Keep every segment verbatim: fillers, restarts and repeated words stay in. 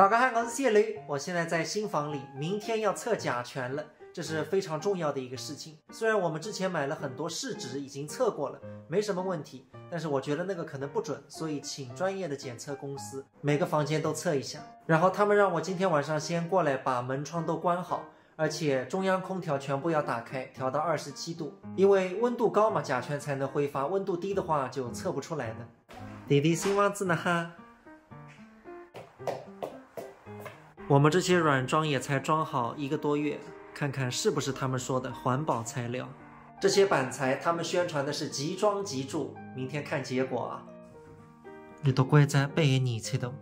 大家好，我是谢雷，我现在在新房里，明天要测甲醛了，这是非常重要的一个事情。虽然我们之前买了很多试纸，已经测过了，没什么问题，但是我觉得那个可能不准，所以请专业的检测公司每个房间都测一下。然后他们让我今天晚上先过来把门窗都关好，而且中央空调全部要打开，调到二十七度，因为温度高嘛，甲醛才能挥发，温度低的话就测不出来的。弟弟新房子呢哈。我们这些软装也才装好一个多月，看看是不是他们说的环保材料。这些板材他们宣传的是即装即住，明天看结果啊。你都关在被里去的，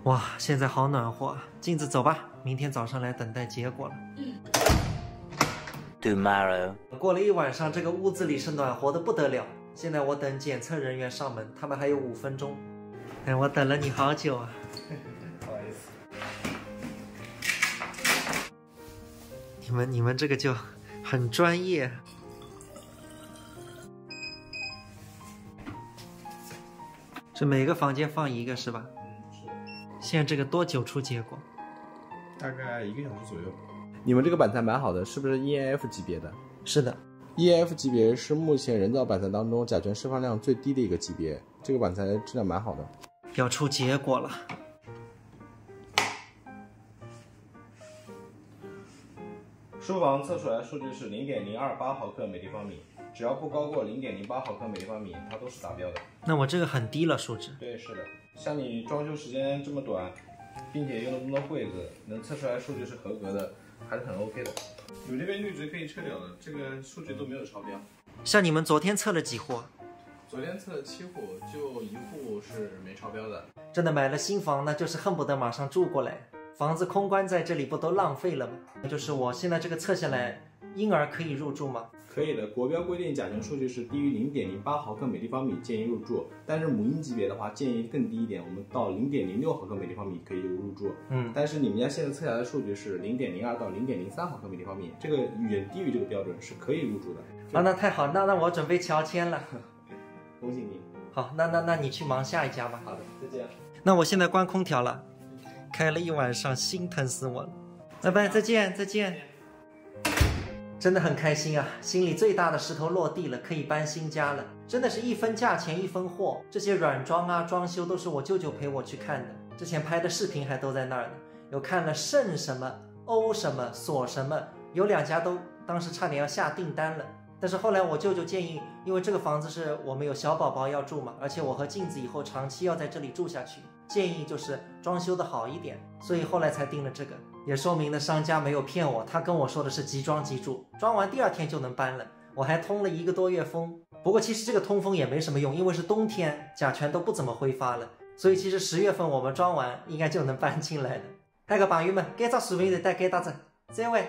哇，现在好暖和啊！镜子走吧，明天早上来等待结果了。Tomorrow。过了一晚上，这个屋子里是暖和的不得了。现在我等检测人员上门，他们还有五分钟。哎，我等了你好久啊！不好意思。你们你们这个就很专业。这每个房间放一个是吧？嗯，是的。现在这个多久出结果？大概一个小时左右。你们这个板材买好的是不是 E F 级别的？是的。E F 级别是目前人造板材当中甲醛释放量最低的一个级别，这个板材质量蛮好的。要出结果了。书房测出来数据是零点零二八毫克每立方米，只要不高过零点零八毫克每立方米，它都是达标的。那我这个很低了数值。对，是的。像你装修时间这么短，并且用了这么多柜子，能测出来数据是合格的，还是很 OK 的。你们这边绿植可以撤掉的，这个数据都没有超标。像你们昨天测了几户？昨天测了七户，就一户是没超标的。真的买了新房呢，就是恨不得马上住过来。房子空关在这里不都浪费了吗？就是我现在这个测下来，婴儿可以入住吗？可以的，国标规定甲醛数据是低于零点零八毫克每立方米建议入住，但是母婴级别的话建议更低一点，我们到零点零六毫克每立方米可以入住。嗯，但是你们家现在测下来的数据是零点零二到零点零三毫克每立方米，这个远低于这个标准，是可以入住的。啊，那太好，那那我准备乔迁了。恭喜你。好，那那那你去忙下一家吧。好的，再见。那我现在关空调了，开了一晚上，心疼死我了。拜拜，再见，再见。真的很开心啊，心里最大的石头落地了，可以搬新家了。真的是一分价钱一分货，这些软装啊、装修都是我舅舅陪我去看的。之前拍的视频还都在那儿呢，有看了圣什么、欧什么、索什么，有两家都当时差点要下订单了。但是后来我舅舅建议，因为这个房子是我们有小宝宝要住嘛，而且我和镜子以后长期要在这里住下去，建议就是装修的好一点，所以后来才定了这个。也说明呢，商家没有骗我，他跟我说的是即装即住，装完第二天就能搬了。我还通了一个多月风，不过其实这个通风也没什么用，因为是冬天，甲醛都不怎么挥发了，所以其实十月份我们装完应该就能搬进来了。嗨，个朋友们，该只视频就到该搭子，再会。